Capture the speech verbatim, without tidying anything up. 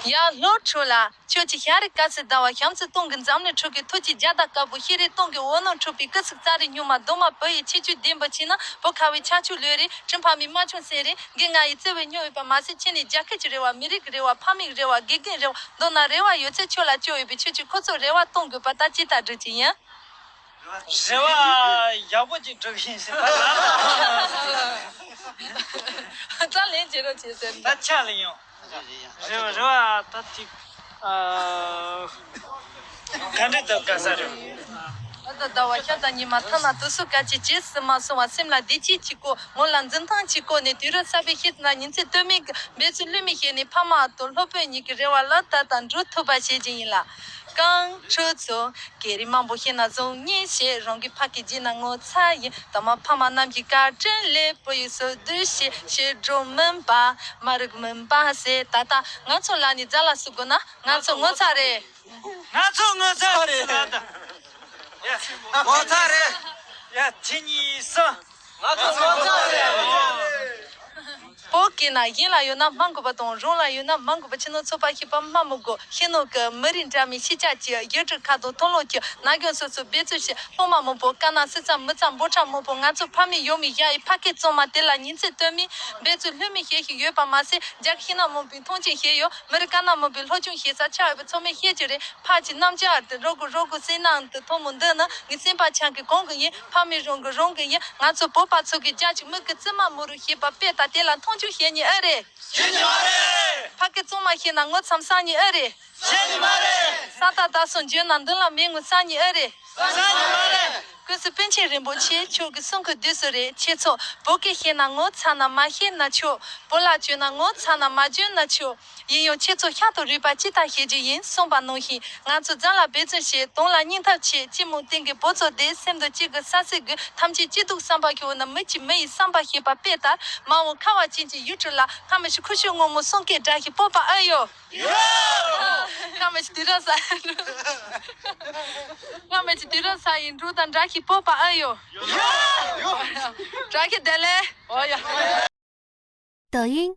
ཡ་ལྷོ་ཁྲོ་ལ། ཁྱོད་ཀྱི་ཤ་རི་དཀར་སེར་ཟླ་བ་ཤམ་ཚི་སྟོང་གི་འཛམ་གླིང་ཁྲོད་ཀྱི་ཐུགས་ཀྱི་རྒྱ་དང་དཀར་པོ་ཤེས་རིག་སྟོང་གི་འོ་ནོ་འཁྲུག་པའི་སྐུ་ཚིག་རྩ་རི་སྨྱུག་མ་རྡོག་མ་བུ་ཡི་ཁྱེད་ཆོས་ལྡན་པ་ཆེ་ན་བོ་ཁ་བའི་ཆ་ཆུ་ལོས་རེད། དྲིན་ཕ་མའི་མ་ཆུང་སེ་རེད། འགན་ང་ཡི་བརྩེ་བའི་སྨྱོ་ཡོད་པ་མ་ཟད་ཁྱེད་ནི་རྒྱ་སྐད་ཀྱི་རེ་བ་མི་རིགས་ཀྱི་རེ་བ་ཕ་མའི་རེ་བ་དགེ་རྒན་རེ་བ་མདོར་ན་རེ་བ་ཡོད་ཚད་ཁྱོད་ལ་བཅོལ་ཡོད་པའི་ཁྱོད་ཀྱི་ཁོ་ཚོ་རེ་བ་གཏོང་དགོས་པ་ད་ཅི་ལྟར་སྒྲུབ་ཀྱི་ཡིན། རེ་བ་ཡག་པོ་ཅིག་སྒྲུབ་ཀྱི་ཡིན་ཟེར་ད། ད་ལན་བྱེད་རོགས་བྱེད་ཟེར་ད་ཆ་ལ་ཡོང་། རེ་བ་རེ་བ་ད་ཅིག་ཨ། ག་འདྲ་འདུག་ག་ས་རེད། ཨ་ད་ཟླ་བ་ཤ་དང་ཉི་མ་ཐ་ན་དུས་སུ་དཀའ་སྤྱད་བྱེད་སྲིད་མ་སོང་བ་སེམས་ལ་བདེ་སྐྱིད་ཅིག་དགོས། ངོ་ལ་འཛུམ་མདངས་ཅིག་བཀོད་ནས་དུས་རབས་གསར་པའི་ཤེས་ན་ཉིན་མཚན་ལྟོས་མེད་ཀྱི་འབད་བརྩོན་ལྷོད་མེད་བྱས་ནས་ཕ་མ་དང་སློབ་དཔོན་གཉིས་ཀྱི་རེ་བ་ལག་བསྟར་དང་འགྲུབ་ཐུབ་པ་བྱེད་ཀྱི་ཡིན་ལ། རྐང་ཁྲོད་ཚོ། སྐད་རིགས་མང་པོ་ཤེས་ན་བཟང་ངེས་ཤེས་རང་གི་ཕ་སྐད་བརྗེད་ན་ངོ་ཚ་ཡིན། ད་མ་ཕ་མ་རྣམས་ཀྱི་བཀའ་དྲིན་ལས་བུ་ཡིས་སུ་བསྡུས་ཤེས་ཤེས་སྒྲོ་མིན་པ་མ་རིག་མིན་པ་ཟེར་ད་ལྟ་ང་ཚོ་ལ་ནི་རྫ་ལ་སུ་དགོས་ན་ང་ཚོ་ངོ་ཚ་རེད། ང་ཚོ་ངོ་ཚ་རེད། ངོ་ཚ་རེད། ཡ་ཁྱེད་གཉིས་སུ། ང་ཚོ་ངོ་ཚ་རེད། བོད་སྐད་ན་གཞན་ལ་ཡོད་ན་སྨྲ་དགོས་པ་དང་རང་ལ་ཡོད་ན་སྨྲ་དགོས་པ་ཕྱི་ནང་ཚོགས་པ་ཤེས་པ་སྨྲ་མི་དགོས། ཤེས་ནོ་གི་མི་རིགས་འདྲ་མིན་ཤེས་བྱ་གྱི་ཡུལ་གྲུ་ཁག་དང་མཐོང་ལོག་གི་ན་གཞོན་སོ་སོ་འབད་བརྩོན་བྱེད། སློབ་མ་མང་པོ་དཀའ་ན་སི་ཚ་མི་ཚ་འབོར་ཕྲ་མང་པོ་ང་ཚོ་ཕ་མེས་ཡོད་མི་ཡ་ཡི་ཕ་སྐད་གཙང་མ་དེ་ལ་ཉིན་མཚན་ལྟོས་མེད་འབད་བརྩོན་ལྷོད་མེད་བྱེད་བཞིན་ཡོད་པ་མ་ཟད་རྒྱ་ཤེས་ན་མང་པོའི་མཐོང་ཆེན་བྱས་ཡོད། མི་རིགས་དཀའ་ན་མང་པོའི་སློབ་སྦྱོང་བྱེད་ས་ཆགས་ཡོད་པ་ཚང་མས་ཤེས་ཀྱི་རེད། ཕ་གི་རྣམ་ཅག་དེ་རོགས་གུ་རོགས་གུ་སེམས་ནང་དུ་ཐོག་མོ་འདི་ནི་ངའི་སེམས་པ་ཆང་གི་གོང་གི་ཡིན། ཕ་མེས་རང་གི་རང་གི་ཡིན། ང་ཚོ་བོད་པ་ཚོ་གི་རྒྱ་གི་མི་གི་བཙུན་མ་མོ་རུ་ཤེས་པ་དཔེ་ལྟ་དེ་ལ་མཐོང་ཆུང་བྱེད་ཉེ་ཨེ་རེད། བྱེད་ཉེ་མ་རེད། ཕ་སྐད་གཙང་མ་ཤེས་ན་ངོ་ཚ་མ་ཟ་ཉེ་ཨེ་རེད། བྱེད་ཉེ་མ་རེད། ས་ད་ད་སོང་འཇོན་ན་མདུན་ལ་མེད་ངོ་ཚ་ཉེ་ཨེ་རེད། ཟ་ཉེ་མ་རེད། ཀུན་གཟིགས་པཎ་ཆེན་རིན་པོ་ཆེ་མཆོག་གི་གསུང་གི་བདུད་རྩི་རེད། ཁྱེད་ཚོ་བོད་སྐད་ཤེས་ན་ངོ་ཚ་ན་མ་ཤེས་ན་ཆོག་བོད་ལྭ་གྱོན་ན་ངོ་ཚ་ན་མ་གྱོན་ན་ཆོག་ཡིན་ཡང་ཁྱེད་ཚོ་ཤ་དང་རུས་པ་ཅི་ལྟར་བྱེད་རྒྱུ་ཡིན་གསུངས་པ་ནང་བཞིན་ང་ཚོ་རྫ་ལ་འབད་བརྩོན་བྱེད། དོན་ལ་སྙིང་ཐག་ཆོད། སྤྱི་མོ་སྟེང་གི་བོད་ཚོ་དེ་སེམས་དང་གཅིག་གི་ས་སྲིད་དགོས། ཐམས་ཅད་སྐྱིད་སྡུག་བསམ་པ་ཤོར་ན་མི་གཅིག་མི་ཡི་བསམ་པ་ཤེས་པ་དཔེ་ལྟར་མ་འོངས་ཁ་བ་ཅན་གྱི་ཡུལ་གྲུ་ལ་སྔ་མ་ཞིག་ཁུ་བྱུག་སྔོན་མོ་གསུང་སྐད་སྒྲ་ཞིག་སྤོབས་པ་ཨེ་ཡོད། སྔ་མ་ཞིག་དུས་རབས་གསར། སྔ་མ་ཞིག་དུས་རབས་གསར་ཡིན་འགྲོ་དང་སྒྲ་ཞིག་སྤོབས་པ་ཨེ་ཡོད། སྒྲ་ཞིག་བདེ་ལེགས། འོ་ཡ། 抖音